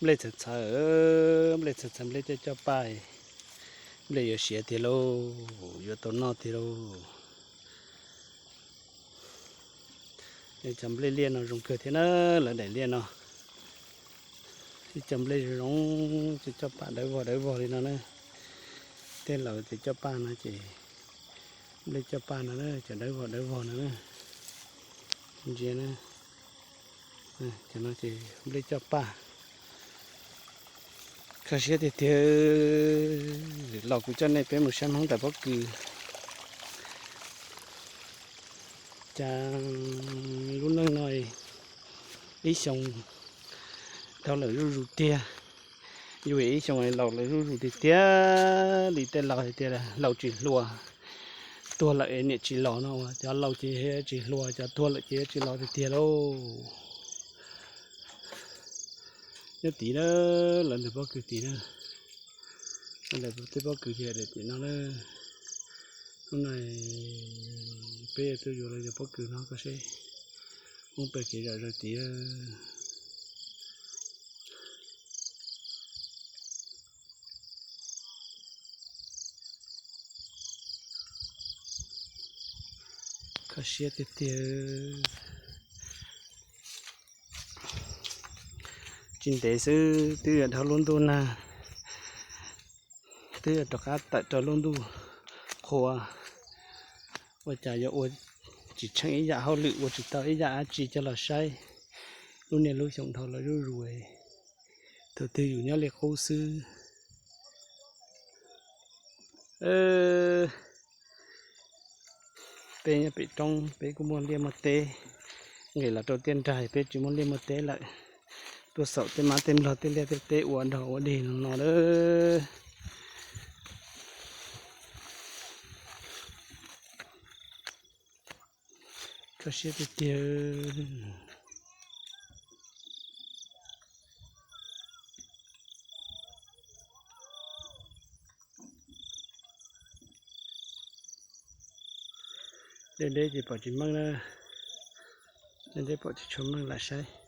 Nplej txhawv txhawv, nplej txhawv txhawv, nplej coj coj paj, nplej yuav siav tiag lauj, yuav tau noj tiag lauj. Cov nplej liaj no zoo kawg thiab na, lawv daim liaj no. Ib co nplej zoo zoo, coj coj paj dawb vog dawb vog li no na. Tej laus ces coj paj no ces, nplej coj paj no na, cov dawb vog dawb vog no na. Ntsia na, cov no ces nplej coj paj. Kho siab tiag tiag. Los kuv coj nej peb mus saib Hmoob tawm pob kws. Cas lub neej no ib xyoo dhau lawm zuj zus tiag. Yuav ib xyoo laus lawm zuj zus tiag tiag li. Tej laus hais tias laus tsis hluas, tuag lawm es niam tsis los no, cov laus ces tsis hluas, cov tuag lawm ces tsis los tiag tiag lauj. Nyob tid na, lawv ntawm pob kws tid na. Lawv tej pob kws ces daim tim no na. Hnub no peb yuav tuaj yuav lawv cov pob kws no koj seb. Hmoob pem kev zom zaws tid. Kho siab tiag tiag. Tsis ntev xwb twb yuav dhau lub ntuj nag, twb yuav rov qab tawm rau lub ntuj qhua. Ua cas yuav ua tsis tsheej ib yam hauj lwm, ua tsis tau ib yam dab tsi coj los saib. Lub niaj lub xyoo dhau lawm zuj zus, thaum twg yus nyob li qub xwb. Peb nyob pem roob peb kuj muaj liaj muaj teb, nqis los rau tiaj nrag peb tsis muaj liaj muaj teb lawm. Tuaj xaum tej mab tej nplog tej liaj tej teb ua nrog ua dig no no lawm. Kho siab tiag tiag. Deb deb ces pom tsis meej na, deb deb pom tsis tshua meej lam saib.